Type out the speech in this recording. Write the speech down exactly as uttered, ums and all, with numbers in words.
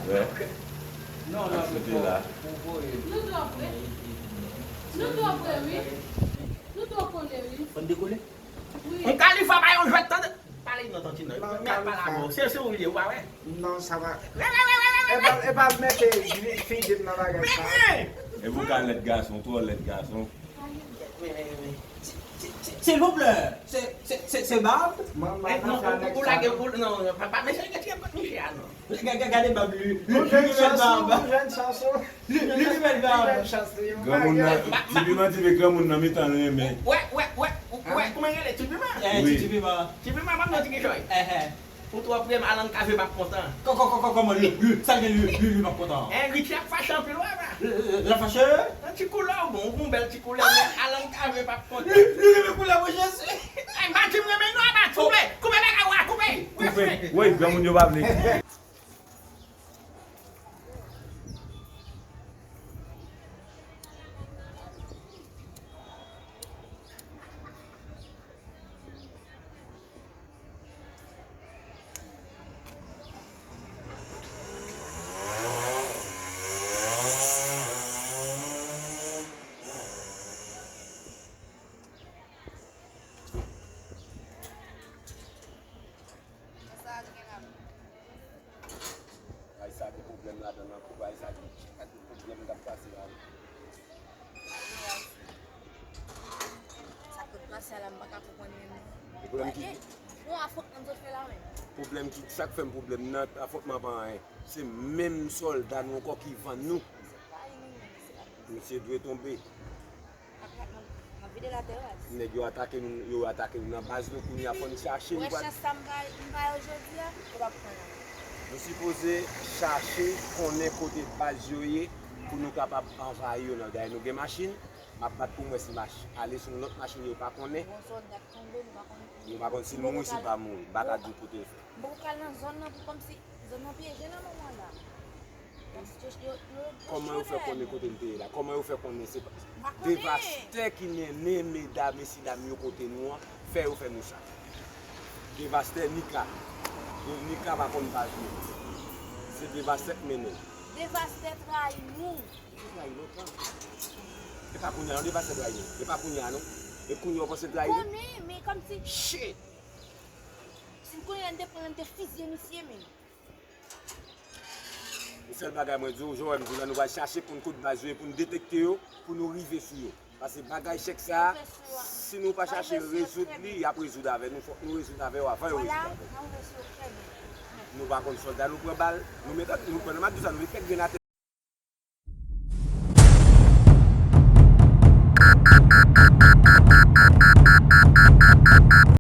Wè. Aksepte la. Nou twò pre. Nou twò pre, wi. Nou twò kole, wi. Fò n dekole? Wi. On kalifa pa yon jwèt, tande. Pale non, tanti non. Non, men pale avè w. Se, se ou li ye, ou pa wè? Non, sa va. Wè, wè, wè, wè, wè, wè. E pa, e pa mete figi m nan bagay sa. Men, men. E pou ka lèd gason, twò lèd gason. Men, men, men, men. Silvouplè, se, se, se, se bab? Manman, eh, non, ou, ou lage, ou, non, non, pa, pa, mesye, gade kont misye a, non. Ga-, ga-, gade bab li. Li, li, li bèl bab. Li, li, li bèl bab. Granmoun nan, Ti Piman di men granmoun nan mitan renmen. Wè, wè, wè, wè, kòman rele Ti Piman? Eh, Ti, Ti Piman. Ti Piman, ban m yon ti kichòy. Eh, eh. Ou twò pre m, Alan Kave p ap kontan. Kò, kò, kò, kò, kòman li, li, sa l gen li, li, li p ap kontan? Eh, Richie ap fache anpil, wè, wè. L ap fache? Yon ti koulè w bon, ou gon bèl ti koulè, men Alan Kave p ap kontan. Li, li renmen koulè, mwen Jezi. Eh, m pa di m renmen non, a pa koupe, koupe bagay ou a, koupe. Koupe. Wi, granmoun yo pa vle. Bagay sa gen pwoblèm ladan l ankò, bagay sa gen chak pwoblèm k ap pase la. Sa k ap pase a la, m pa ka konprann menm non. Pwoblèm ki, eh, bon afwontman m sot fè la menm. Pwoblèm ki, sa k fè m pwoblèm nan, afwontman pa anyen. Se menm sòlda nou ankò ki vann nou. Misye dwe tonbe. Nèg yo atake nou, yo atake nou nan baz nou kounye a, fò n chache. Ou wè chans sa m ba, m ba yo jodi a, yo p ap pran l ankò. Nou sipoze chache konnen kote baz yo ye pou nou kapab anvayi yo nan. Dayè nou gen machin, m ap bat pou m wè si mach-, ale sou yon lòt machin yo pa konnen. Yon sòlda k tonbe, nou pa konn. Nou pa konn si l mouri, si l pa mouri. M pa ka di w kote l fè. M poko pral nan zòn nan pou kòmsi zòn nan pyeje nan moman la. Kòman yo fè konnen kote n te ye la? Kòman yo fè konnen se pa devastè ki mennen medam, mesyedam yo kote nou an, fè yo fè nou sa? Devastè Nika. Nika pa konn pa jwe. Se devastè k mennen. Devastè trayi nou. Li te trayi lontan. E pa kounye a non, devastè trayi nou. E pa kounye a non. E kounye a w panse l trayi nou? Konnen, men kòmsi. Shit! Si m konnen lè n te pran l, n te fizye misye, men. Sèl bagay mwen di w, jan w wè m di w la, nou pral chache konn kot baz yo ye pou n detekte yo, pou nou rive sou yo. Paske bagay chèk sa a, si nou pa chache rezoud li, y ap rezoud avè nou. Fòk nou rezoud avè yo avan yo rezoud avè nou. Nou pa konn sòlda nou pran bal, nou mete, nou pran, m ap di w sa, nou mete kèk grenn atè.